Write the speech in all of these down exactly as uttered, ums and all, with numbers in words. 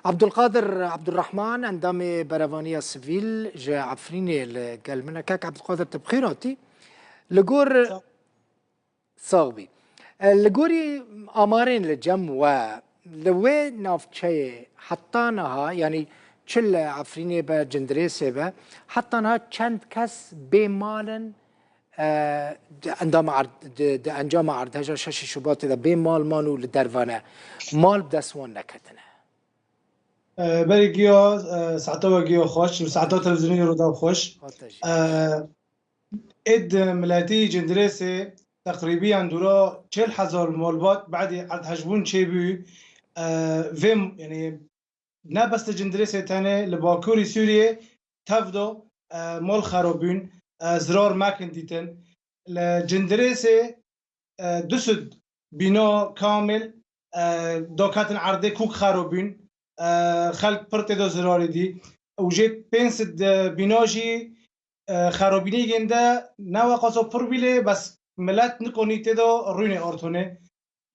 Abdulkadir Abdurrahman, endamê Berevaniya Sivîl ji Efrînê li gel min e. Kak Abdulkadir, tu bi xêr hatî. Li gor Sağ Sax bî. E, li gorî amarên li cem we, li wê navçeyê heta niha, yanî çi li Efrînê be, Cindirêsê be, heta niha çend kes bê mal in, e, di endama erd-, di, di encama erdheja şeşê Şubatê de bê mal man û li derve ne. Mal bi dest wan neketine. E, berî giya, e, saeta we giya xweş, saeta televîzyonê Rûdaw xweş. Hate jî. E, Êd miletî Cindirêsê teqrîbiyan dûra çil hezar malbat badî erdhejbûn çêbû. E, vê, yanî ne bes li Cindirêsê tenê, li Bakurî Sûriyê tev de, e, mal xerabîn, e, zirar mekin dîtin. Li Cindirêsê, e, du sed bîna kamil, e, daketin erdê kûk xerabîn, e, xelk pir tê de zirarê dî. Û jê pênc sed bîna jî, e, xerabînê yên de ne weqaso pir bî lê bes milet nikonî tê de rûnê ortonê.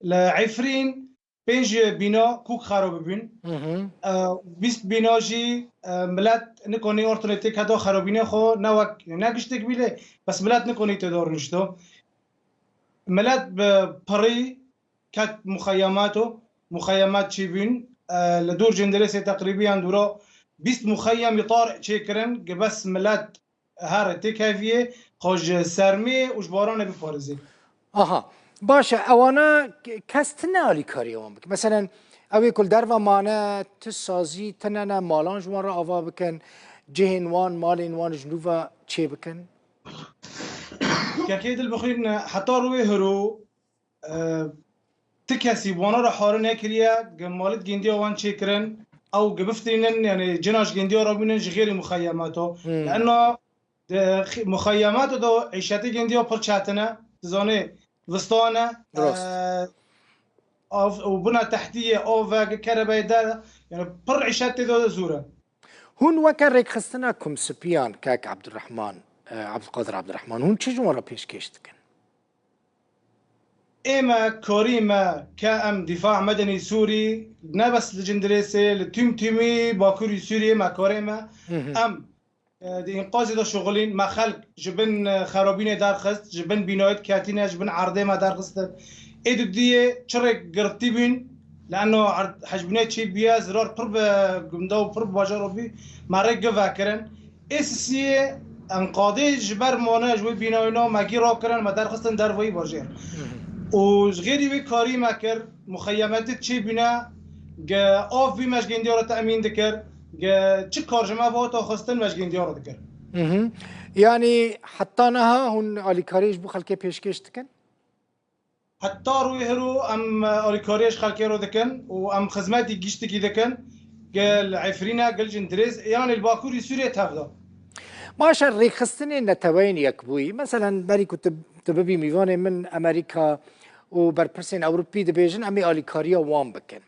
Li Efrîn pênc bîna kûk xerab bibîn. Hı hı. E, bîst bîna jî, e, milet nikonî ortonê tê keda xerabînê xwe ne wek, ne giştek bî lê bes milet nikonî tê de rûnişto. Milet bi pirî ket muxeyemato, muxeyemat çêbûn, e, li dûr Cindirêsê teqrîbiyan dûra bîst muxeyem yê tar çêkirin, ki bes milet here têkeviyê, xwe ji sermê û ji baranê biparêzê. Aha, baş e, ewana k-, kes tine alîkariya wan bike. Meselen, ew ê ku li derve mane, ti sazî, tine ne malan ji wan re ava bikin, cihên wan, malên wan ji nû ve çê bikin? Kekê dil bixwîn, heta rûyê hiro, e, ti kesî wana re hare nekiriye, ge malit gendiya wan çêkirin, ew ge biftirînin, yani cina ji gendiya re bînin ji xêrî muxeyemato. Hmm. Leanna di xi-, muxeyemato de îşetê gendiya pir çetin e, tu zanê, vistan e, Rast. e, av, û bina tehtiyê, av e, ge kerebeyê der, yani pir îşet tê de zûr e. Hûn weke rêkxistina Kumsipiyan, kak Abdurrahman, e, Abdulkadir Abdurrahman, hûn çi ji wan re pêşkêş dikin? Ê me, karî me ke em Dîfa Medenî Sûrî, ne bes li Cindirêsê, li tîm tîmî Bakurî Sûriyê me karê me. Hı hı. Em, e, di înqazê de şixulîn, me xelk ji bin, e, xerabînê derxist, ji bin bînayê ketîne, ji bin erdê me derxistin. Ê dudiyê çi rêk girtî bûn, leano erd-, hejbûnê çê bûye, zirar pir bi gunda û pir bi bajaro bî, me rê gi vekirin. Ê sisiyê enqadê ji ber mane ji wê bînayîna me gî rakirin, me derxistin derveyî bajêr. Hı hı. Û ji xêrî wê karî me kir, muxeyemetî çê bîne, ge av bî me ji gendiya re temîn dikir, ge çi kar ji me ve hate xwestin me ji gendiya re dikir. Hı hı. Yanî heta niha hûn alîkariyê ji bo xelkê pêşkêş dikin? Heta rûyê hiro em, e, alîkariyê ji xelkê re dikin û em xizmetî giştikî dikin, gel Efrîne, gel Cindirês, yanî li Bakurî Sûriyê tev de. Baş e, rêkxistinên Neteweyên Yekbûyî, meselen, berî ku tu, tu bibî mîvanê min Amerîka û berpirsên Ewropî dibêjin, em ê alîkariya wan bikin.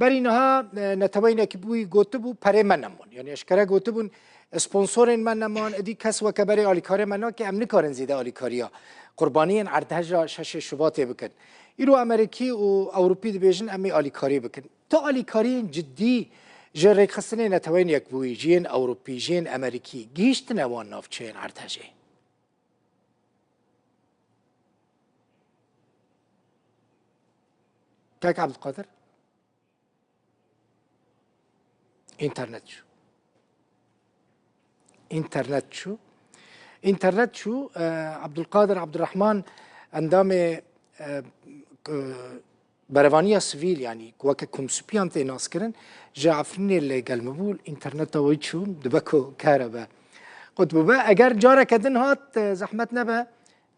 Berî niha, e, Neteweyên Yekbûyî gotibû, perê me neman. Yanî eşkere gotibûn, sponsorên me neman, êdî kes weke berê alîkarê me nake, em nikarin zêde alîkariya qurbaniyên erdheja şeşê Şubatê bikin. Îro Amerîkî û Ewropî dibêjin, em ê alîkarî bikin. Tu alîkariyên cidî ji rêkxistinên Neteweyên Yekbûyî, ji yên Ewropî, ji yên Amerîkî gihîştine wan navçeyên erdhejê? Kak Abdulkadir? Înternet çû. Înternet çû. Înternet çû. E, Abdulkadir Abdurrahman, endamê, e, e, berevaniya sivîl, yanî weke Kumsupiyan tê naskirin, ji Efrînê li gel min bû, înterneta wî çû, dibe ku kare be. Qut bibe, eger careke din hat, e, zehmet nebe,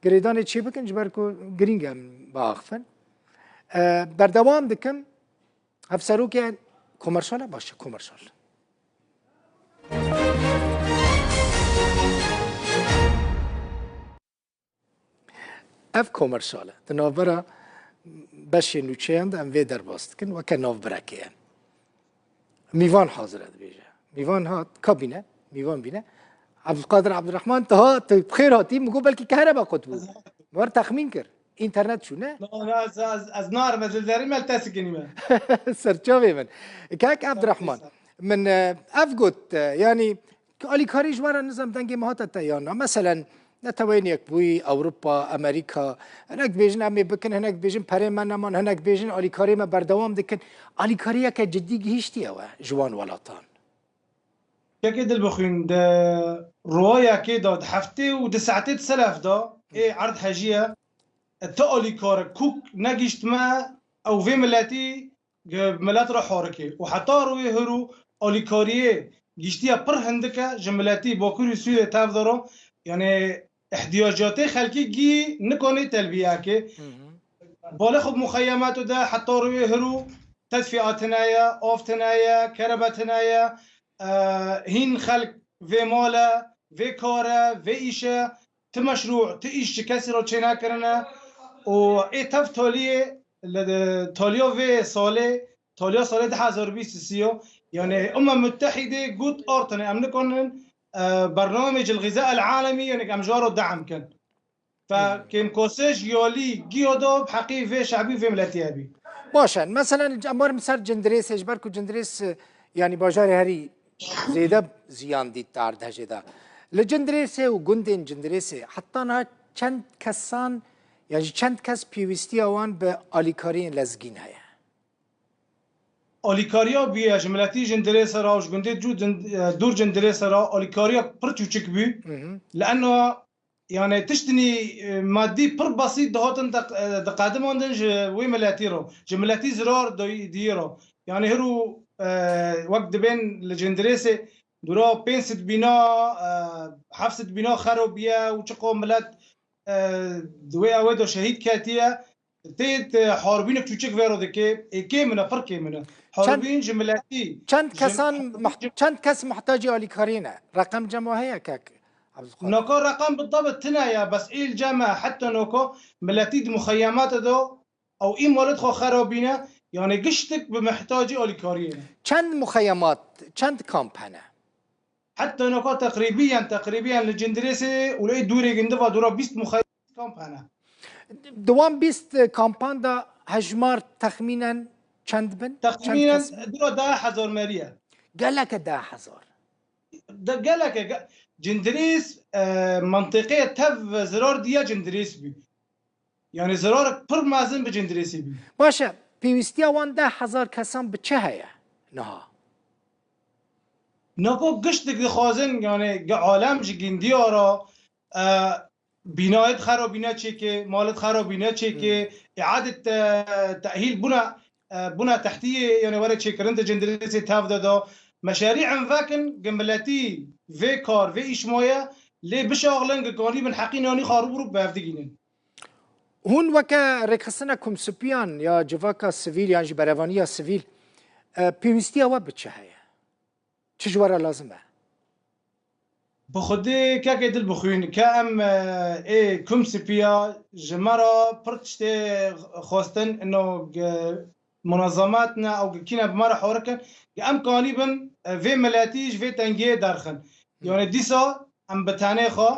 girêdanê çê bikin, ji ber ku girîng em biaxifin. E, berdewam dikim. Hevserokê komersal e? Baş e, komersal. Ev komersal e. Di navbera beşê nûçeyan de em vê derbas dikin, weke navbirekê ye. Mîvan hazir e, dibêje. Mîvan hat, ka bîne, mîvan bîne. Abdulkadir Abdurrahman, tu ha, tu bi xêr hatî, min got belkî kehreba qut bû. War texmîn kir. Înternet çû, ne? Na, na, ez, ez, ez narim, ez li derî me li te sikinîme. Serçavê min. Kak Abdurrahman, min e, ev got, e, yanî alîkarî ji we re nizam dengê me hate te yan na. Meselen, Neteweyên Yekbûyî, Ewropa, Amerîka, hinek dibêjin em ê bikin, hinek dibêjin perê me neman, hinek dibêjin alîkariyê me berdewam dikin. Alîkariyeke cidî gihîştiye we ji wan welatan? Kekê Dilbixwîn, di royekê de, di heftê û di saetê di selef de, ê erd hejiye, ti alîkar kûk negihîştime, ew vê miletî, gi milet re horikê. Û heta rûyê hiro alîkariyê gihîştiye pir hindik e, ji miletî Bakurê Sûriyê tev de re, yanê ihtiyacatê xelkî gî nikanê telbiyekê. Balê xwe bi muxeyemeto de heta rûyê hiro tedfîa tune ye, av tune ye, kerebe tune ye, e, hîn xelk vê male, vê kare, vê îşe, ti meşrû, ti îş ji kesî re çênekirine û ê tev taliyê, li, taliya vê salê, taliya salê du hezar bîst û sê, yanê Umem Muttehîdê got artine, em nikanin, e, bernamecî l-xiza el-alemî, yanê em ji wan re de'm kin. Fe kêmkosê ji yalî giya da bi heqî vê şebî û vê miletî hebî. Baş e. Meselen, em werin ser Cindirêsê, ji ber ku Cindirês, e, yanî bajarê herî zêde ziyan dît di erdhejê de. Li Cindirêsê û gundên Cindirêsê heta niha çend kesan, yan jî çend kes pêwîstiya wan bi alîkariyên lezgîn heye? Alîkariya bûye ji miletî Cindirêsê re û ji gundê dûr Cin-, e, dûr Cindirêsê re alîkariya pir çûçik bû. Li ena, yanê tiştinî, e, madî pir besît dihatin diq-, e, diqedimandin ji wê miletî re. Ji miletî zirar doy-, diyê re. Yanê hiro, e, wek dibên li Cindirêsê dûra pênc sed bîna, e, heft sed bîna xero bûye û çiqo milet, e, di wê ewê de şehîd ketiye. Tê, tê harbînek çûçik vê re dike, ê kêm in e, pir kêm in e. Harbîn ji miletî, Çend ji kesan harbîn muht-, ji çend kes muhtacî alîkarî ne? Reqem cema heye kek Abdulkadir? Naka reqem bi tabi tine ye, bes ê li cem e, heta naka miletî di muxeyemata de ew î malet xwe xerabîne, yanê giştik bi muhtacî alîkariyê ne. Çend muxeyemat, çend kamp hene? Heta naka teqrîbiyen, teqrîbiyen li Cindirêsê û li ê dûrê gindiva dûra bîst muxeyemat kamp hene. Di wan bîst kampan de hejmar texmînen çend bin? Çend kes bin? Texmînen dura deh hezar meriye. Gelek e deh hezar. De gelek e. Ge-, Cindirês, e, mentiqê tev zirar diye Cindirês bî. Yanî zirarek pir mezin bi Cindirêsê bî. Baş e, pêwîstiya wan deh hezar kesan bi çi heye niha? Nako giştik dixwazin, yanî gi alem ji gindiya re, e, bînayê di xerabîne çêke, malê di xerabîne çêke, Hmm. îadê te-, tehîl bûna, e, bûna tehtiyê, yanî were çêkirin di Cindirêsê tev de da. Meşerî em vekin, gi miletî vê kar, vê îş maye, lê bişaxilin, gi kanî bin heqî nanî xwe rû bi rû bi hev digînin. Hûn weke rêkxistina Kumsipiyan ya civaka sivîl yan jî berevaniya sivîl, e, pêwîstiya we bi çi heye? Çi ji we re lazim e? Bi xwedê kekê dil bixwîn, ke em, e, ê Kumsipiya ji me re pir tiştê xwestin, ino ge munazemat ne ew ge kîne bi me re horikin, ge em kanî bin, e, vê miletî ji vê tengiyê derxin. Yanî dîsa em bi tenê xwe,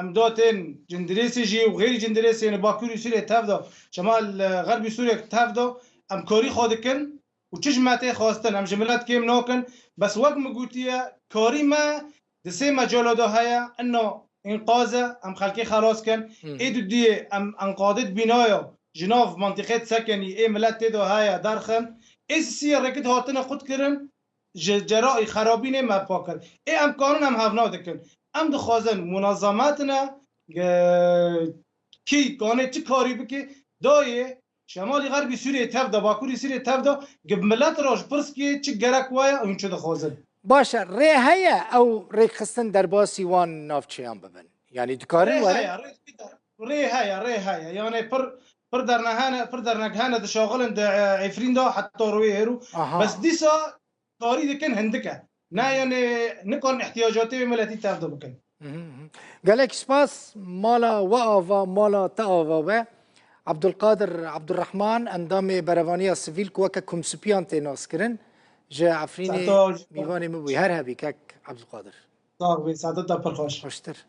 em da tên Cindirêsê jî û xêrî Cindirêsê, yanî Bakurî Sûriyê tev de, Şemal, e, Xerbî Sûriyê tev de, em karî xwe dikin û çi ji me tê xwestin, em ji milet kêm nakin. Bes wek min gotiye, karî me di sê mecala de heye, ino înqaz e, em xelkê xelas kin. Hmm. Ê dudiyê em enqadê di bînaya ji nav mentiqê disekenî, ê milet tê de heye, derxin. Ê sisiyê rêkid hatine qut kirin, ji ceraî xerabînê me pak kir. Ê em kanin em hevna dikin. Em dixwazin munazematine, e, kî kanê çi karî bike, dayê Şemalî Xerbî Sûriyê tev de, Bakurî Sûriyê tev de, gi milet re ji pirs kê çi gerek waye û hûn çi dixwazin. Baş e, rê heye ew rêkxistin derbasî wan navçeyan bibin? Yanî dikarin Rê werin? heye, rê, rê heye, rê heye. Yanê pir, pir dernehene, pir dernek hene dişaxilin di, e, Efrîn de heta rûyê hêrû. Aha. Bes dîsa karî dikin hindik e. Ne, yanê nikan ihtiyacatê wê miletî tev de bikin. Mhm, mhm. Gelek spas, mala we ava, mala te ava be. Abdulkadir Abdurrahman, endamê berevaniya sivîl ku weke Kumsipiyan tê naskirin, ji Efrînê Sağ ol. mîvanê min bûyî. Her hebî kek Abdulkadir. Sağ ol, saetet te pir xweş. Xweştir.